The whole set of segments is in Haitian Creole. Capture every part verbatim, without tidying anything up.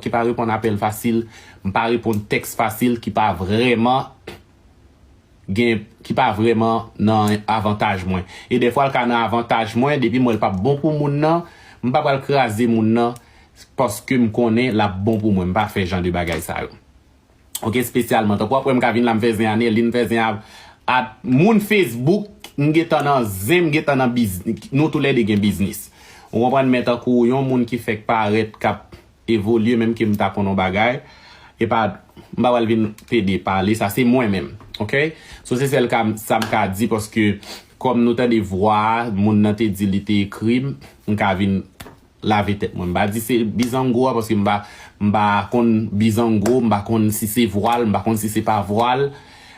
ki pa reponn apèl fasil, m pa reponn tèks fasil ki pa vrèman gen, ki pa vrèman nan avantaj mwen. E dèfwa l ka nan avantaj mwen, depi m wè l p ap bon pou moun nan, m pa pral kraze moun nan paske m konnen l ap bon pou mwen. M pa fè jan de bagay sa yo. Ok, espesyalman. Tankou w ap wè m ka vin la, m fè zen a Nelly, m fè zen a, a moun Facebook, m gentan nan zen, m gentan nan biznis. Nou toulède gen biznis. Ou konprann, men tankou yon moun ki fèk parèt, k ap evolye, menm ke m ta konn yon bagay, e pa, m pa pral vin pede pale, sa se mwen menm. Ok? So, se sèl ka, sa m ka di, paske kòm nou tande vwa a, moun nan te di li te ekri m, m ka vin lave tèt mwen. M pa di se bizango a, paske m pa, m pa konn bizango, m pa konn si se vwa l, m pa konn si se pa vwa l.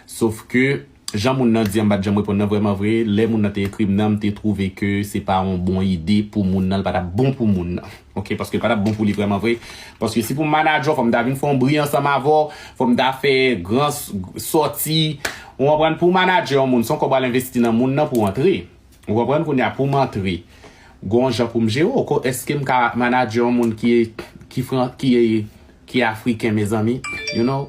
Sof ke, jan moun nan di a, m pa t janm reponn nan vrèman vre. Lè moun nan te ekri m nan, m te twouve ke se pa yon bon ide pou moun nan, l pa t ap bon pou moun nan. Ok, paske l pa t ap bon pou li vrèman vre. Paske si pou m manadjè w, fò m ta vin fè yon bri ansanm avè w, fò m ta fè gran s-, sòti. Ou konprann? Pou w manadjè yon moun, se yon kòb w al envesti nan moun nan pou w antre. Ou konprann? Kounye a, pou m antre, gon jan pou m jere w. Ko-, èske m ka manadjè yon moun ki, ki, fran-, ki, ki afriken, mezanmi? You know?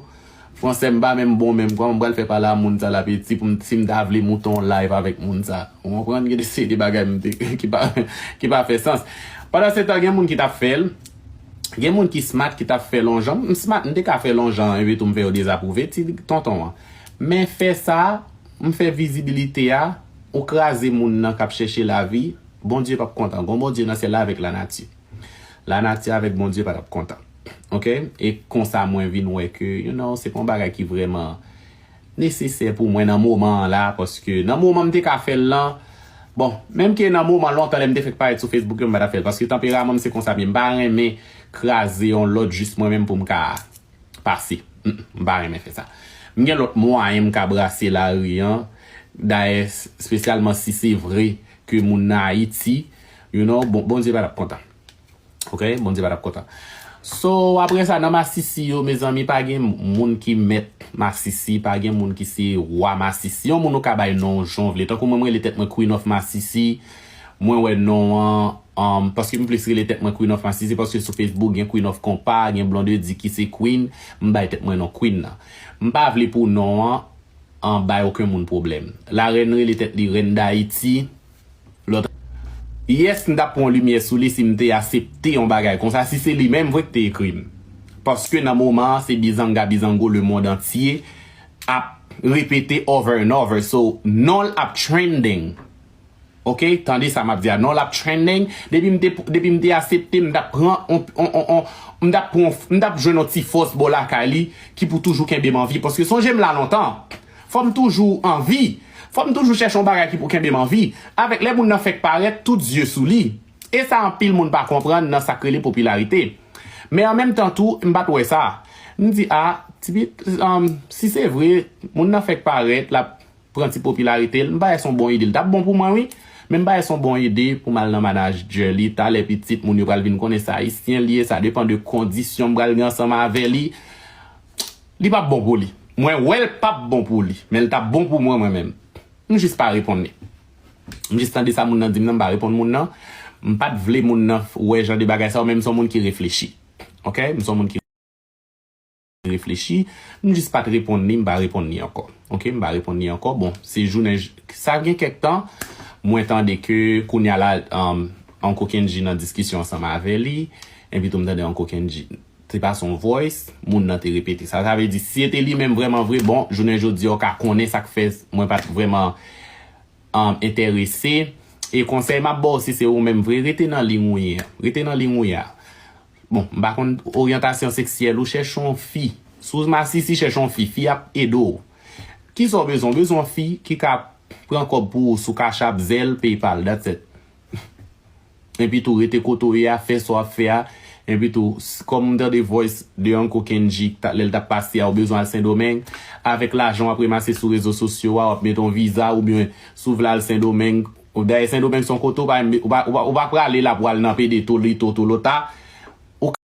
Fransè m pa menm bon menm. Kòman m pral fè pale a moun sa la piti pou m, si m ta vle moute yon live avèk moun sa? Ou konprann? Gen de seri de bagay m te, ki pa, ki pa fè sans. Pandan se tan, gen moun ki t ap fè l. Gen moun ki smart ki t ap fè l yon jan. M smart, m te ka fè l yon jan, epi tou m fè yo dezapwouve ti tonton an. Men fè sa, m fè vizibilite a, ou kraze moun nan k ap chèche lavi, Bondye p ap kontan. Gon Bondye nan syèl la avèk lanati. Lanati avèk Bondye pa t ap kontan. Ok? E konsa mwen vin wè ke, you know, se pa yon bagay ki vrèman nesesè pou mwen nan moman an la, paske nan moman m te ka fè l lan, bon, menm ke nan moman lontan lè m te fèk parèt sou Facebook yo, m pa t ap fè l, paske tanperaman m se konsa m ye, m pa renmen kraze yon lòt jis mwen menm pou m ka pase. Mm, mm, m pa renmen fè sa. M gen lòt mwayen m ka brase lari an, dayè, espesyalman si se vre ke moun nan Ayiti, you know, bon, Bondye pa t ap kontan. Ok? Bondye pa t ap kontan. So, apre sa, nan masisi yo, mezanmi, pa gen moun ki mèt masisi, pa gen moun ki se wa masisi. Yon moun ou ka bay non jan w vle. Tankou mwen, mwen rele tèt mwen Queen of Masisi. Mwen wè non an, um, paske m plis rele tèt mwen Queen of Masisi, paske sou Facebook gen Queen of Konpa, gen Blondedy ki se Queen, m bay tèt mwen non Queen nan. M pa vle pou non an, an bay okenn moun pwoblèm. Larèn rele tèt li Rèn Dayiti. Lòt, yes, m t ap pran limyè sou li si m te aksepte yon bagay konsa, si se li menm vre k te ekri m. Paske nan moman an, se bizanga bizango lemonn antye ap repete over and over. So, non l ap trending. Ok, tande sa m ap di a. Non l ap trending. Depi m te, depi m te aksepte, m t ap pran on, on, on, on, m t ap pran, m t ap jwenn yon ti fòs bò lakay li ki pou toujou kenbe m anvi. Paske sonje m la lontan. Fò m toujou anvi. Fò m toujou chèche yon bagay ki pou kenbe m anvi. Avèk lè moun nan fèk parèt, tout zye sou li. E sa anpil moun pa konprann nan sa k rele popilarite. Men an menm tan tou, m pa t wè sa. M di, a, tipi, um, si se vre, moun nan fèk parèt, l ap pran ti popilarite l, m pa wè se yon bon ide. Li t ap bon pou mwen, wi. Men m pa wè se yon bon ide pou m al nan manadjè li. Talè pitit moun yo pral vin konnen se Ayisyen li ye. Sa depann de kondisyon m pral gen ansanm avè li. Li p ap bon pou li. Mwen wè l p ap bon pou li. Men l t ap bon pou mwen, mwen menm. M jis pa reponn li. M jis tande sa moun nan di m nan, m pa reponn moun nan. M pa t vle moun nan wè jan de bagay sa yo, men m se yon moun ki reflechi. Ok? M se yon moun ki reflechi, m jis pa t reponn li, m pa reponn li ankò. Ok, m pa reponn li ankò. Bon, se jounen j-, sa gen kèk tan, mwen tande ke kounye a la, um, Uncle Kendji nan diskisyon ansanm avè li, epi tou m tande Uncle Kendji te pase yon voice, moun nan te repete sa. Sa vle di, si se te li menm vrèman vre, bon, jounen jodi a, w ka konnen sa k fè mwen pa t vrèman um, enterese. E konsèy m ap ba w, si se ou menm vre, rete nan liy ou ye a. Rete nan liy ou ye a. Bon, m pa konn oryantasyon seksyèl ou, chèche yon fi. Si w masisi, chèche yon fi. Fi ap ede w. Kisa w bezwen? W bezwen yon fi ki ka pran kòb pou ou sou Cash App, Zelle, PayPal. That's it. Epi tou, rete kote w ye a, fè sa w ap fè a. Epi tou, s-, kòm m tande voice de Uncle Kendji, ta-, lè l t ap pase a, ou bezwen al Sendomeng, avèk lajan w ap remase sou rezo sosyo a, w ap mete yon viza, oubyen si w vle al Sendomeng, ou, dayè Sendomeng se yon kote, ou pa, ou pa, ou pa, ou pa prale la pou al nan pede Tolito, Tolota,